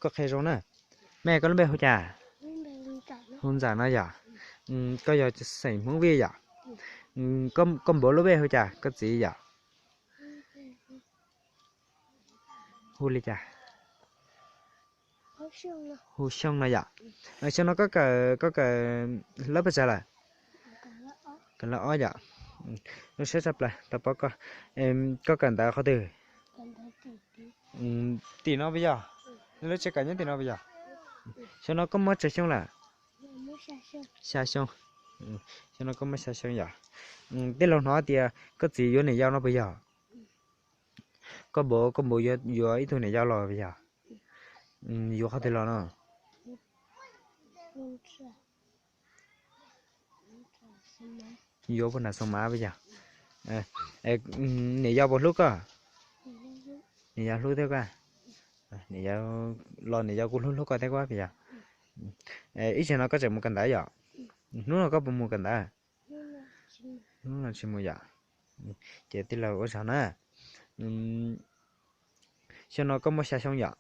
Koj qhia zoo na. Mej, koj lub npe hu cas? Hu Ntxawm no yom? Koj yog xeem Hmoob Vij yom? Koj npaum lub npe hu cas koj txiv yom? Hu li cas? Hu Xyooj no yom? Xyoo no koj kawm, koj kawm lab pes tsawg lawm? Kawm lab ob yom? Zoo siab tshaj plaws tau pom koj. Koj kawm ntawv qhov twg? Tim no puas yog? Nej lub tsev kawm nyob tim no puas yog? Xyoo no koj muaj tsawg xyoo lawm? Xya xyoo. Xyoo no koj muaj xya xyoo yom? Tij laug hnov tias koj txiv yuav niam yau no puas yog? Koj npaum, koj npaum yuav ib tug niam yau los puas yog? Yuav qhov twg los no? Yuav puag nram Xoo Mav puas yog? Niam yau puas hlub koj? Niam yau hlub thiab koj? Niam yau los niam yau kuj hlub hlub koj thiab koj puas yog? Ib tsam no koj tseem mus kawm ntawv yom? Hnub no koj puas mus kawm ntawv? Hnub no tsis mus yom? Ces tij laug ua tsaug na. Xyoo no koj muaj xya xyoo yom?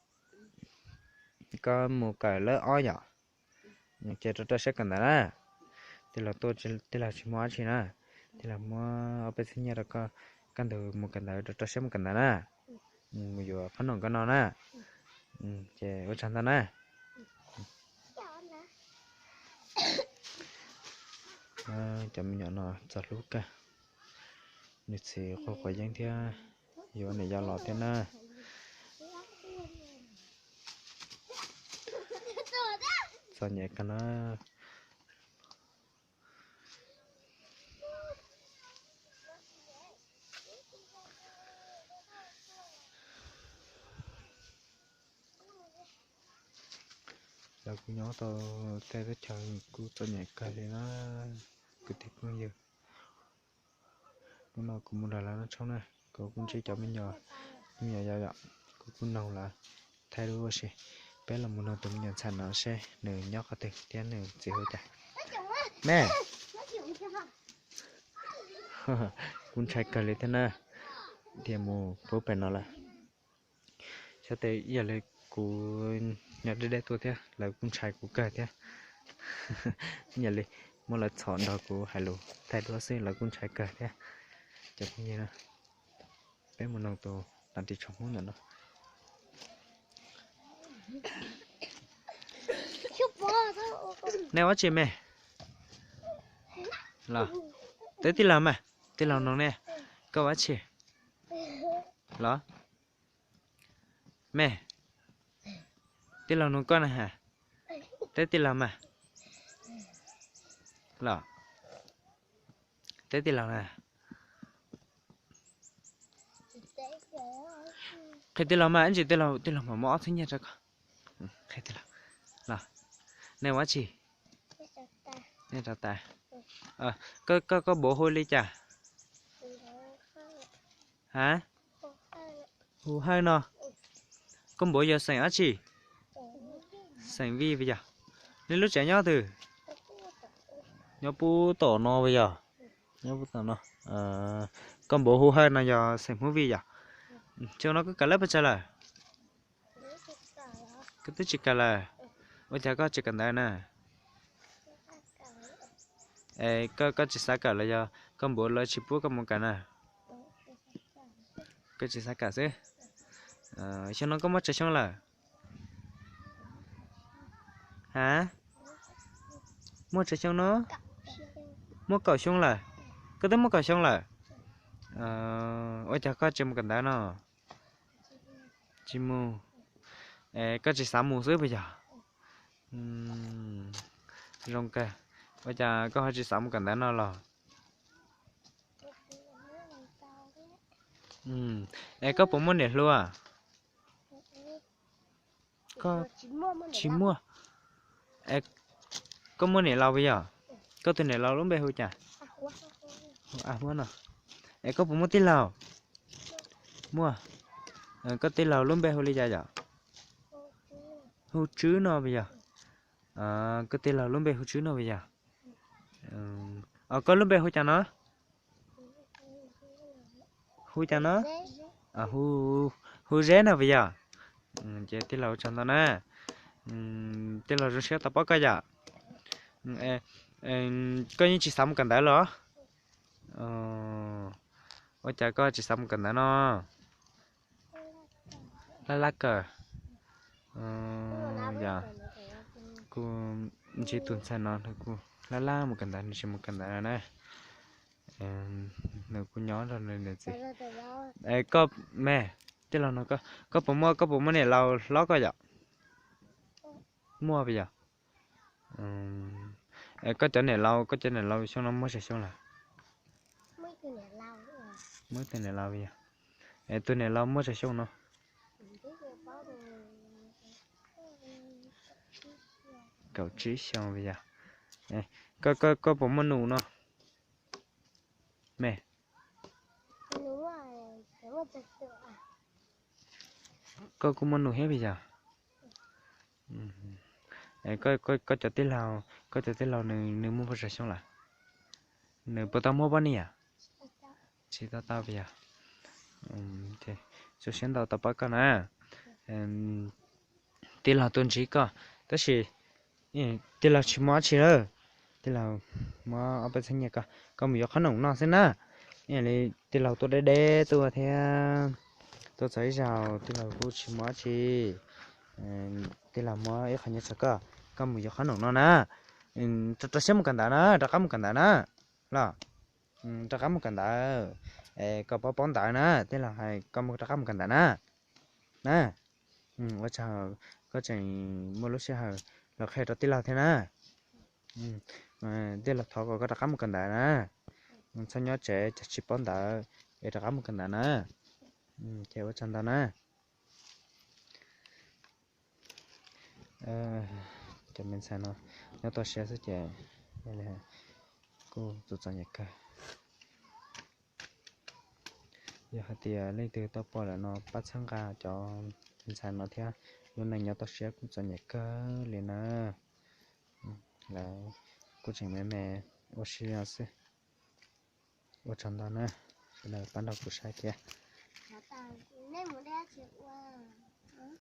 Koj mus kawm lab ob yom? Ces rau rau siab kawm ntawv na. Tij laug tuaj, tij laug tsis muaj dab tsi na. Tij laug muab ob peb txhiab nyiaj rau koj, kaj ntug mus kawm ntawv, rau rau siab mus kawm ntawv na. Mus yuav qhob noom koj no na. Ces ua tsaug ntau na. Cov me nyuam no txom hlub kawg, nws txiv quav quav yeeb thiab, yuav niam yau los thiab na. Txom nyem kawg na. Lawv kuj nyob tau tej teb chaws kuj txom nyem kawg li na, kwv tij phooj ywg. Hnub no kuv mus nrog lawv noj tshoob na, kuv kuj ntsib cov me nyuam, me nyuam yaus yom, kuv kuj noog lawv thaij lub ua si. Peb los mus noog tus me nyuam ntxhais no seb nws nyob qhov twg thiab nws txiv hu cas. Me, kuv ntshai kawg li thiab na, tias mus pub pem no lawm. Xyov tes ib yam li kuv nyob deb deb tuaj thiab lawv kuj ntshai kuv kawg thiab. Ib yam li muab lawv txhom nrog kuv hais lus thaij duab xwb lawv kuj ntshai kawg thiab. Cov phooj ywg na, peb mus noog tus lav ris tsho Hmoob ntawm no. Nej ua dab tsi me? Los, teb tij laug mas, tij laug noog nej, koj ua dab tsi? Los, me, tij laug noog koj na has, teb tij laug mas. Los, teb tij laug na. Qhia tij laug mas, ib ntsis tij laug, tij laug mam muab ob txhiab nyiaj rau koj. Qhia tij laug. Los, nej ua dab tsi? Nej rauv taws. Koj, koj npaum hu li cas? Ha? Hu Hawj no. Koj npaum yog xeem dab tsi? Xeem Vij puas yog? Nej lub tsev nyob twg? Nyob pub tom no puas yog? Nyob pub tom no. Koj npaum hu Hawj no yog xeem Hmoob Vij yog? Xyoo no koj kawm lab pes tsawg lawm? Koj twb tsis kawm lawm. Ua cas koj tsis kawm ntawv na? Es koj, koj tsis xav kawm los yog koj npaum lawv tsis pub koj mus kawm na? Koj tsis xav kawm xwb. Xyoo no koj muaj tsawg xyoo lawm? Ha? Muaj tsawg xyoo no? Muaj kaum xyoo lawm. Koj twb muaj kaum xyoo lawm. Ua cas koj tsis mus kawm ntawv no? Tsis mus. Es koj tsis xav mus xwb puas yog? Zoo kawg. Ua cas koj ho tsis xav mus kawm ntawv no los? Es koj puas muaj niam hluas? Koj tsis muaj. Koj muaj niam laus puas yog? Koj tus niam laus lub npe hu cas? Hu Ab Huab no. Es koj puas muaj tij laug? Muaj. Koj tij laug lub npe hu li cas yom? Hu Tswb no puas yog? Koj tij laug lub npe hu Tswb no puas yog? Koj lub npe hu cas no? Hu cas no? Hu Zeb no puas yog? Ces tij laug ua tsaug ntau na. Tij laug zoo siab tau pom koj yom. Koj yeej tsis xav mus kawm ntawv los? Ua cas koj tsis xav mus kawm ntawv no? Laj laj kawm. Yog, kuv ntsib tus ntxhais no nws kuj laj laj mus kawm ntawv, nws tsis mus kawm ntawv no na. Nws kuj nyob nrog nws niam txiv. Koj me, tij laug no, koj puas muaj, koj puas muaj niam laus hlob koj yom? Muaj puas yog? Koj cov niam laus, koj cov niam laus xyoo no muaj tsawg xyoo lawm? Muaj ib tug niam laus puas yog? Tus niam laus muaj tsawg xyoo no? Kaum tsib xyoo puas yog? Koj, koj puas muaj nus no? Me, koj kuj muaj nus thiab puas yog? Koj cov tij laug, koj cov tij laug nws, nws muaj puas tsawg xyoo lawm? Nws puas tau muaj poj niam? Tsis tau tau puas yog? Zoo siab ntau tau pom koj na. Tij laug tuaj ntsib koj, tab sis tij laug tsis muaj dab tsi lawm. Tij laug muab ob peb txhiab nyiaj koj, koj mus yuav qhob noom noj xwb na. Ib yam li tij laug tuaj deb deb tuaj thiab, tuaj txog ib zaug tij laug kuj tsis muaj dab tsi. Tij laug muab ib qho nyiaj rau koj, koj mus yuav qhob noom noj na. Rau siab mus kawm ntawv na, rov qab mus kawm ntawv na. Los, rov qab mus kawm ntawv, es koj paub paub ntawv na, tij laug hais koj mus rov qab mus kawm ntawv na. Na, ua tsaug, koj tseem muaj lub sij hawm los qhia rau tij laug thiab na. Tij laug thov kom koj rov qab mus kawm ntawv na. Txhob nyob tsev ces tsis paub ntawv, es rov qab mus kawm ntawv na. Ces ua tsaug ntau na. Cov me ntxhais no nyob toj siab xwb ces kuj txom txom nyem kawg. Yog hais tias leej twg tau pom lawm no pab txhawb nqa cov ntxhais no thiab, lub neej nyob toj siab kuj txom nyem kawg li na. Lawv kuj tseem me me ua si no xwb. Ua tsaug ntau na, sawv daws pab nrog kuv saib thiab.